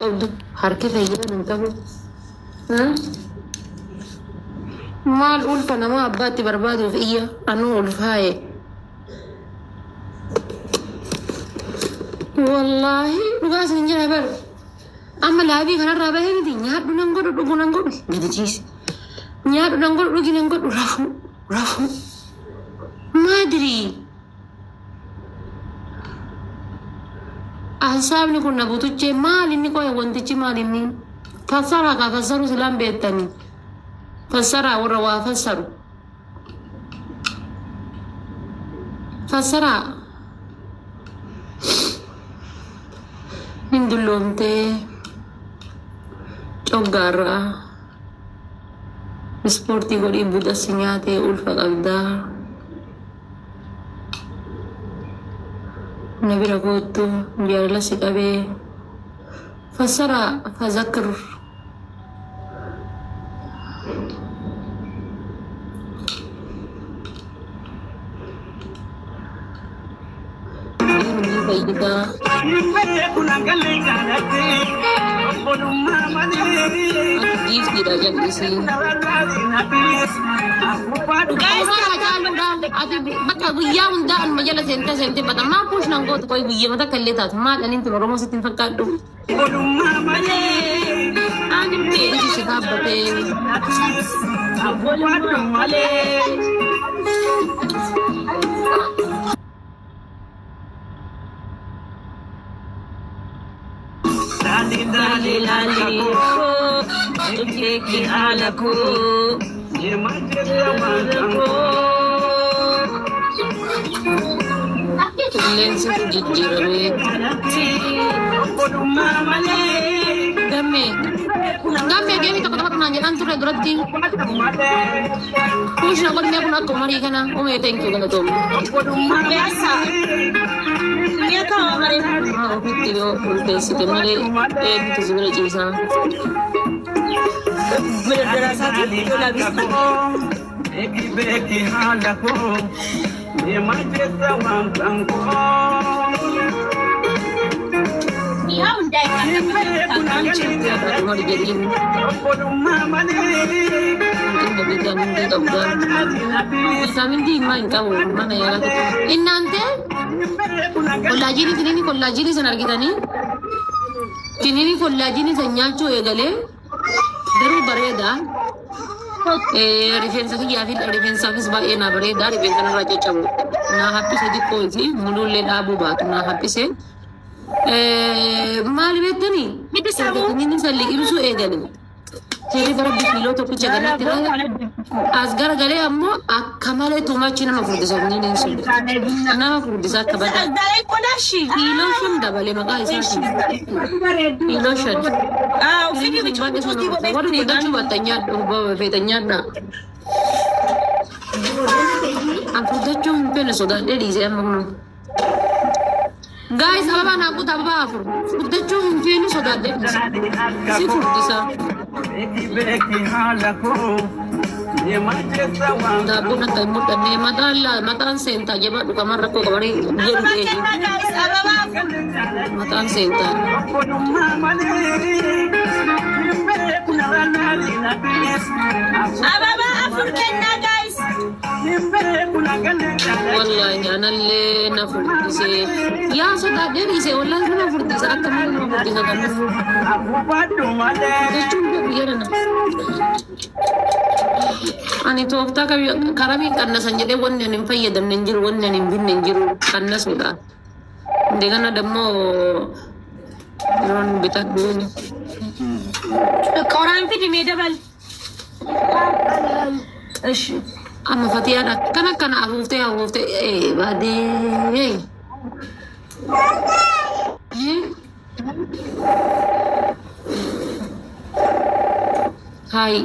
Qabdu harki fayyaa nan qabu. Maal ulfa nama abbaatti barbaaduuf iyya anuu ulfaaye. Wallaahi dhugaa isin jira bar. Amma laabii kanarraa bahee miti nyaadhu nan godhu dhugu nan godhu gadi ciise. Nyaadhu nan godhu dhugi nan godhu rafu rafu. Maadirii. Hasaabni kun na butuchee maal inni qoya wantichi maal inni fassaraa kaa fassaru silaan beektanii fassaraa warra waa fassaru fassaraa hin dulloomtee coggaarraa ispoortii godhii buda si nyaatee ulfa qabdaa. Na bira koottu jaalala si qabee fassaraa fazakir. Ni fayyidaa. Giiftiidha jal'isii. Guys, Suuraa Hacaaluudha. Ati bakka guyyaa hundaa anuma jala seentee seentee bata. Maa push nan gootu qoy guyyama takka illee taatu. Maal aniin tun Oromoo sitti hin fakkaadhu. Iji si dhaabbatee. Qilleensi jijjiiramee. Gammee. Gammee geemii tokko tokko naan jedhaan turre duratti. Push na godhimee kun akka umarii kana umee thank you galatoomne. Maa ofitti yoo ulfeessite malee eenyutu si bira ciisaa. Umar jedhin inni vitamin D qabda. Vitamin D himaa hin qabu mana yaalaa. Innaantee kollaajiinii kiniinii kollaajiinii san argitanii kiniinii kollaajiinii san nyaachuu eegalee garuu bareeda. Rifeensa kiyyaa fi rifeensaafis baay'ee naa bareeda. Rifeensa narraa caccabu naa haphise xiqqoo muluullee dhaabuu baatu naa haphise. Maali beektanii? Kiniinii san liqimsuu eegale. Hirriba rabbi kiiloo tokkicha ganatti as garagalee ammoo akka malee tumachi nama furdisa kiniiniin sun. Nama furdisa akka badaa. Kiiloo shan dabale maqaa isaatiin. Kiiloo shan. Warri guddachuu baattan nyaadhu feetan nyaadha. An furdachuu hin feene sodaadhee dhiisee amma kunoo. Guys, ababaa naa guuta ababaa afur. Furdachuu hin feene sodaadhee dhiise. Si furdisa. Daabboon akka hin mul'anne mataan laa mataan seentaa jabaadhu qamaan rakkoo qabanii jedhu eegi. Mataan seentaa. Ababa afur kennaa guys. Wallaahi anallee na furdisee. Yaa sodaadhee dhiise wallaahi nama furdisa akka malee nama furdisa kan jechuun biyya nana. Ani tooftaa karamii qannasan jedhee wanni ani hin fayyadamne hin jiru wanni ani hin binne hin jiru qannasuudha. Indegana dammoo yeroon bitadhu. Qoraan fidi mee dabal. Ishi. Amma fatiyaan akkana akkana afuuftee afuuftee baadee. Hayi.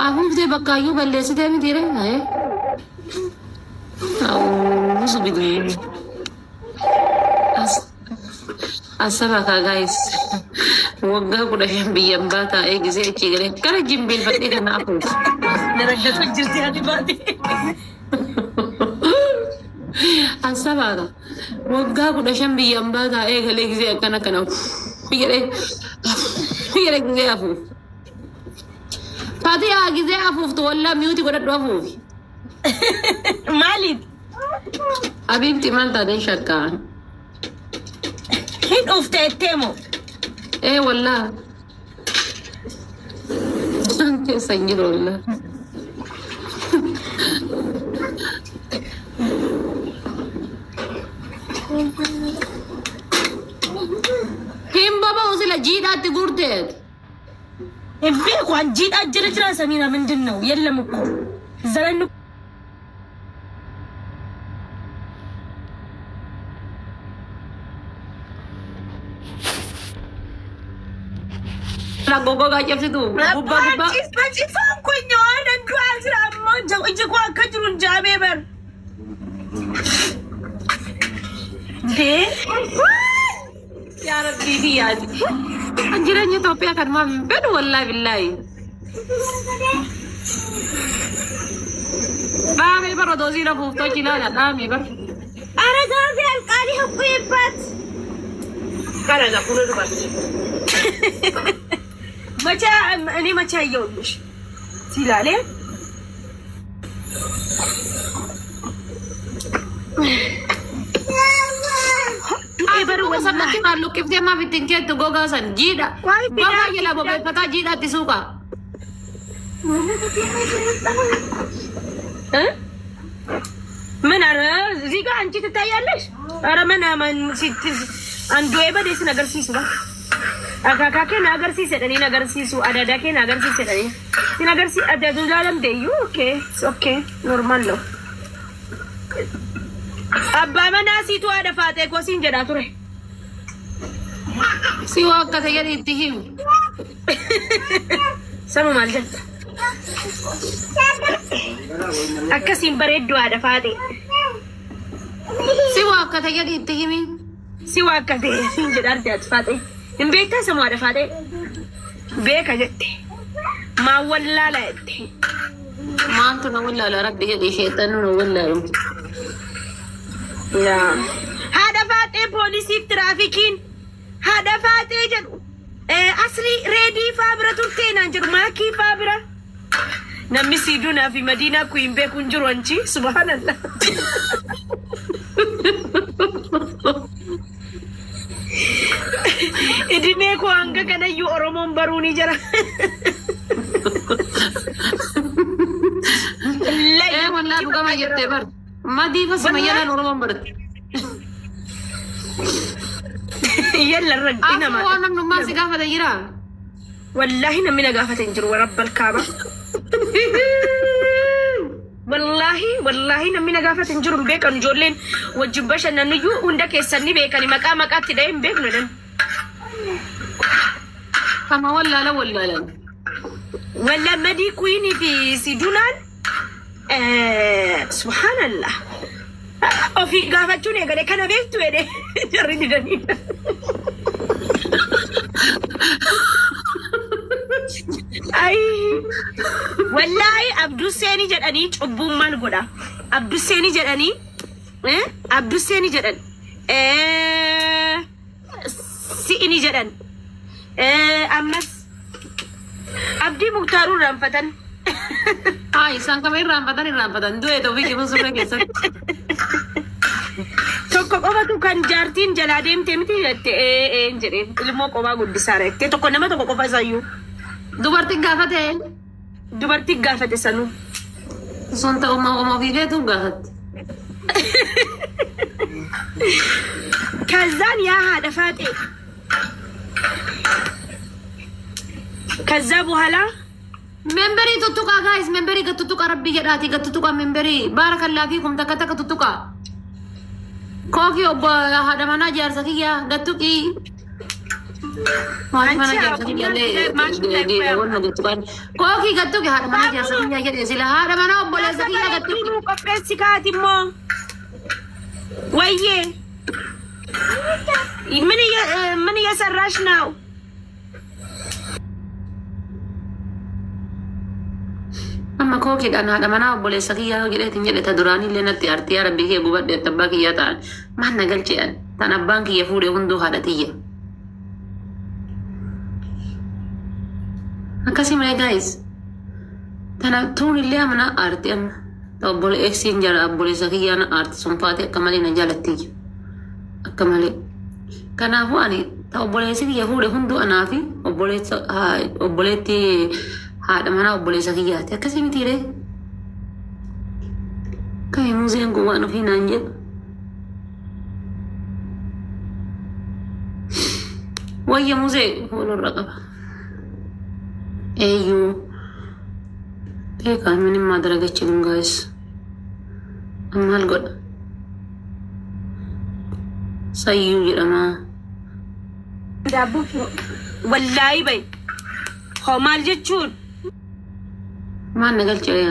Afuuftee bakkaayyuu balleessitee miti ree? Hayi. Awuuzu bidii. Asaba kaa guys. Waggaa 15 biyyan baa taa'ee gisee achii galee gara jimbiilfadhee kana afuufa. Naraggatu jirti ati baate. Asabaadha. Waggaa 15 biyyan baa taa'ee galee gisee akkana kana Jedhee jedhee gizee afuuf. Fatiyaa gizee afuuftu wallaa mute godhadhu afuufi. Maaliif? Abiibti maal taateen shakkaa? Hin dhufte ettee moo? Ee wallaa. Keessa hin jiru wallaa. Hin boba'u sila jiidhaatti guurteet. Hin beeku an jiidhaa jira jira Samiira ምንድን ነው? የለም እኮ ዘለን። Goggogaa cabsitu gubbaa gubbaa. Bacifaan kun waan du'aa jira ammoo iji koo akka jiru hin jaamee bar. Dee. Yaa Rabbii kiyyaati. Jireenya Itoophiyaa kan maa hin fedhu wallaahi billaahi. Dhaamee bara doosii rafuuf tochi ilaala dhaamee bara. Ara gaafii alqaalii hukkuibbaat. Kana fuula dubartii. መቼ እኔ መቼ አየሁልሽ ሲላሌ Bar sabatti maal luqqiftee maaf ittiin keettu gogaa san jiidha. Gogaa jala bobeeffataa jiidhaatti suuqa. ምን አረ እዚህ ጋር አንቺ ትታያለሽ። አረ ምን አማን ሲት አንዱ ኤበዴስ ነገር ሲስባ akaakee na agarsiisedhanii na agarsiisu adaadaa kee na agarsiisedhanii sin agarsi adadu laalam deeyyu. Okay, okay, normal ነው። Abbaa manaa siitu haadha faatee koo siin jedhaa ture. Si waa akka ta'e jedhi itti himi. Sama maal jetta? Akkasiin bareeddu haadha faatee. Si waa akka ta'e jedhi itti himi. Si waa akka ta'e siin jedha arti haadha faatee. Hin beektaa sama haadha faatee? Beeka jette. Maa wallaala jette. Maaltu na wallaala rabbi jedhi sheexannu na wallaalu. Haadha faaxee poolisiif tiraafikiin haadha faaxee jedhu asli reedii faa bira turtee naan jedhu maakii faa bira. Namni Siidunaa fi Madiinaa kun hin beeku hin jiru anchi subhaanallah. Idimee koo hanga kanayyuu Oromoon baruu ni jira. Ee wallaa dhugama jettee bar. Madii fasuma yalaan Oromoon barte. Yalla rabbi Afuu nama. waan namnummaa si gaafate jira. Wallaahi namni na gaafate hin jiru warabbal kaaba. Wallaahi wallaahi namni na gaafate hin jiru hin beekan ijoolleen wajjin bashannanuyyuu hunda keessan ni beekani maqaa maqaatti dhahee hin beeknu jedhan. Kama wallaala wallaalan. Walla madii kuinii fi sidunaan subhaanallah. Ofii gaafachuun eegale kana beektu jedhe jarri didanii. Ay wallaahi Abduseenii jedhanii cubbuun maal godha? Abduseenii jedhanii Abduseenii jedhan si'ini jedhan ammas Abdii Muktaaruu irraanfatan. Haa isaan kama irraanfatan irraanfatan du'e ta'uu fi surree keessatti. Tokko qofatu kan jaartiin jalaa deemte miti jette ee ee jedheen ilmoo qofaa guddisaara jettee tokko nama tokko qofa isayyuu. Dubartiin gaafate. Dubartiin gaafate sanuu. Sun ta'uma oma ofii feetu gaafatte. ከዛን ያ haadha faaxee ከዛ በኋላ Memberii tuttuqaa guys, memberii gad tuttuqaa rabbii jedhaati gad tuttuqaa memberii baarakallaa fi kum takka takka tuttuqaa. Kookii obbo haadha manaa jaarsa kiyyaa gad tuqii. Haadha manaa jaarsa kiyyaa illee wanna gad tuqaan. Kookii gad tuqi haadha manaa jaarsa kiyyaa jedhe sila haadha manaa obboleessa kiyyaa gad tuqi. Qopheessi kaati immoo ወዬ ምን እየሰራሽ ነው? Amma kookiidhaan haadha manaa obboleessa kiyyaa yoo jedheetiin jedhe ta duraanii illee natti artii yaa rabbii kee gubadhe abbaa kiyyaa ta'an maal na galche'an tan abbaan kiyya fuudhe hunduu haadha tiyya. Akkasii malee guys. Tana tuun illee amana aarti amma. Obboleessiin jala obboleessa kiyyaan aarti sun faate akka malee na jaalatti akka malee. Kanaafuu ani ta obboleessi kiyya fuudhe hunduu anaa fi obboleetti haadha manaa obboleessa kiyyaati. Akkasii mitiiree. Kami muuzeen kun waan ofii naan jedhu. Wayya muuzee fuulurra qaba. Eeyyuu. Beekaa ምንም ማድረግ አይችልም guys. Maal godha? Sayyuu jedhama. Wallaahi bay. Hoo maal jechuun? Maal na galchee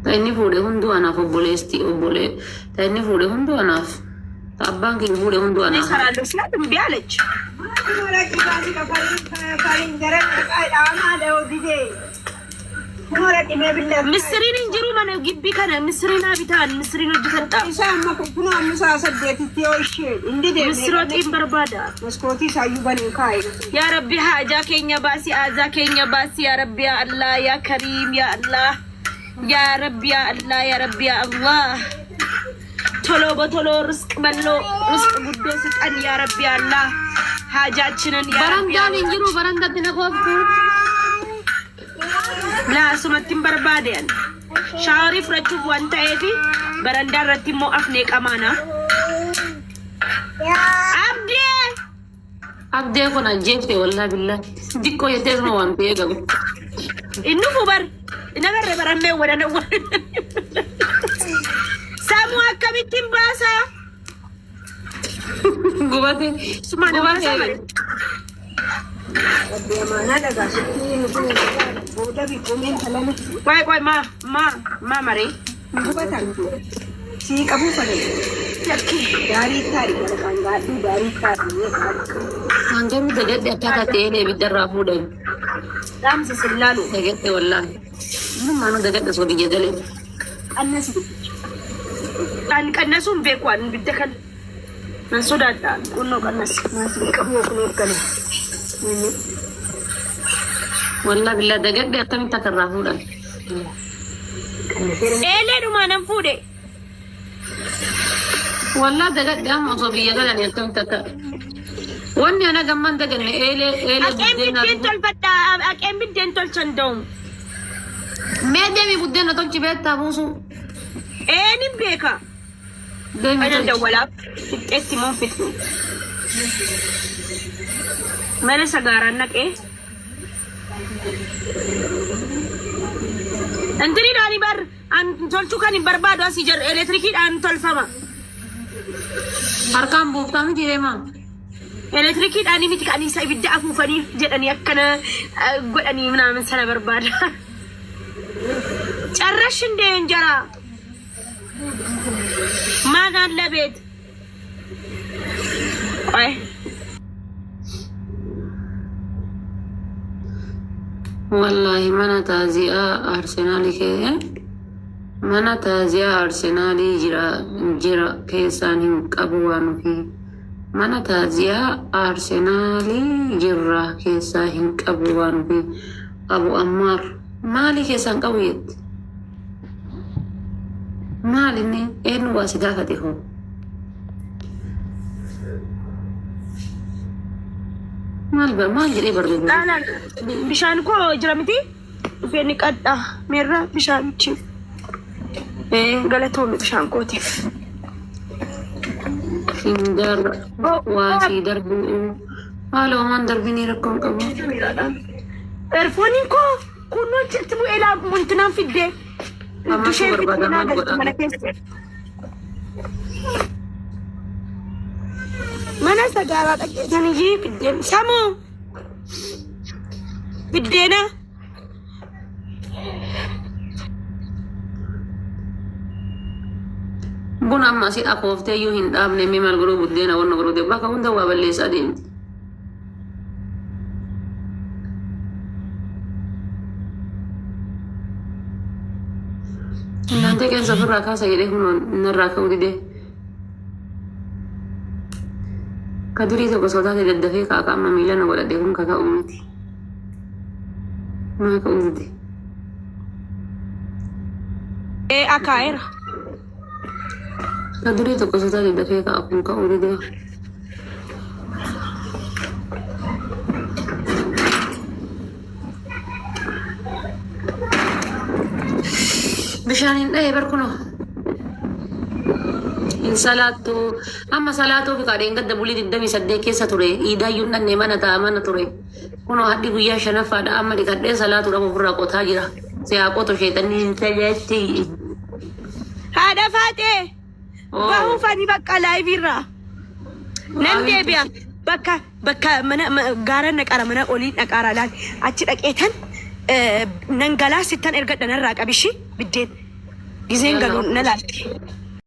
Ta inni fuudhe hunduu anaaf obboleessi obbolee ta inni fuudhe hunduu anaaf ta abbaan keenya fuudhe hunduu እኔ anaaf. እሰራለሁ ስላት እምቢ አለች። Misiriin hin jiru mana gibbii kana misiriin haa bitaan misiriin hojjetadha. Misirootiin barbaada. Yaa Rabbi haajaa keenya baasi, haajaa keenya baasi, yaa Rabbi yaa Allah, yaa Kariim, yaa Allah, yaa Rabbi yaa Allah, yaa Rabbi yaa Allah. ቶሎ በቶሎ ርስቅ በሎ ርስቅ ጉዶ ስጠን ያ ረቢ ያ አላህ ሀጃችንን ያ ረቢ Barandaan hin jiru barandatti na kooftu. Laasumattiin barbaade ani shaaworii fudhachuuf waan ta'eef barandaa irratti immoo afnee qamaana. Abdee! Abdee kun ajjeefte wallaahi billaahi. Diqqoo jettee suma waan ta'ee qabu. Inni fu bar nagarre barammee wadana Sammuu akkamittiin baasaa? Gubate. Sumaan Gubate. baasaa bare. Qoy qoy maa maa maa maree. Waan garuu dagadhe akkaataa ta'een ibiddarraa fuudhan. Dhaamsa sillaalu. Dagadhe wallaahi. Maanu dagadhe osoo biyya galee. Qannasi. An qannasuun beeku an ibidda kan. Nan sodaadha qunnoo qannasi. Wallaahi billaahi dagadhe akkamitti akka irraa fuudhan. Eelee dhumaa nan fuudhe. Wallaahi dagadhe amma osoo biyya galanii akkamitti akka. Wanni ana gamman daganne eelee eelee Aqeen buddeenaa biddeen tolfadha. Aqeen biddeen tolchan da'u. Mee deemi buddeena tolchi beektaa buusu. Eenin beeka. Deemi Ana tolchi. dawwalaaf fixxeetti moo fixnu. Mana sagaaraan naqee. Intiniidhaan bar an tolchuu kan hin barbaadu asii jira elektirikiidhaan tolfama. Harkaan buuftaa miti deemaa. Elektirikiidhaan miti kan isa ibidda afuufanii jedhanii akkana godhanii ምናምን sana barbaada. ጨረሽ እንዴ እንጀራ ማን አለ ቤት? ቆይ Wallaahi mana taazi'aa Arsenaalii kee mana taazi'aa Arsenaalii jira jira keessaan hin qabu waan ofii. Mana taazi'aa Arsenaalii jirra keessaa hin qabu waan ofii. Abu Ammaar maali keessaan qabu jette? Maal inni eenyu waa si gaafate hoo? Maal maal jedhee barreeffame? Dhaalaan bishaan koo jira miti dhufee ni qadha meerra bishaanichi galatoomi bishaan kootiif. Hin waa sii darbuu haala homaan darbinii rakkoon qabu. Erfooniin koo kunnoon jirti bu'ee laa wantinaan fiddee. Amma Isheen barbaada fiddee naa maal galti godhaa? mana keessa. Mana sagaaraa dhaqeessanii fiddeen samoo biddeena. Buna amma asii akooftee iyyuu hin dhaabne mee maal godhuu buddeena wanna godhuu bakka hunda waa balleessaa deemti. Naantee qeensa ofirraa kaasa jedhee kun narraa ka'uu didee. Ka durii tokko sodaate daddafee kaaka amma miila na godhadhe kun kaka'u miti. Maa ka'uu dide? Ee akaa'eera. Ka durii tokko sotaa dafee ka'a kun ka'uu dide. Bishaan hin dhahee bar kunoo. Hin salaattu. Amma salaatuu fi kaadheen gadda bulii 28 keessa ture. Iidaayyuu hin dhanne mana ta'a mana ture. Kunoo hadhi guyyaa shanaffaadha amma dhiqadhee salaatuudhaaf ofirraa qotaa jira. Si haa qotu sheexanni hin tajaajilti. Haadha Faaxee. Bahuuf ani bakka live irraa. Nan deebi'a. Bakka mana gaara naqara mana olii dhaqaara laal. Achi dhaqeetan nan galaa sittan ergadha narraa qabishi biddeen. Gizeen galuun na laalti.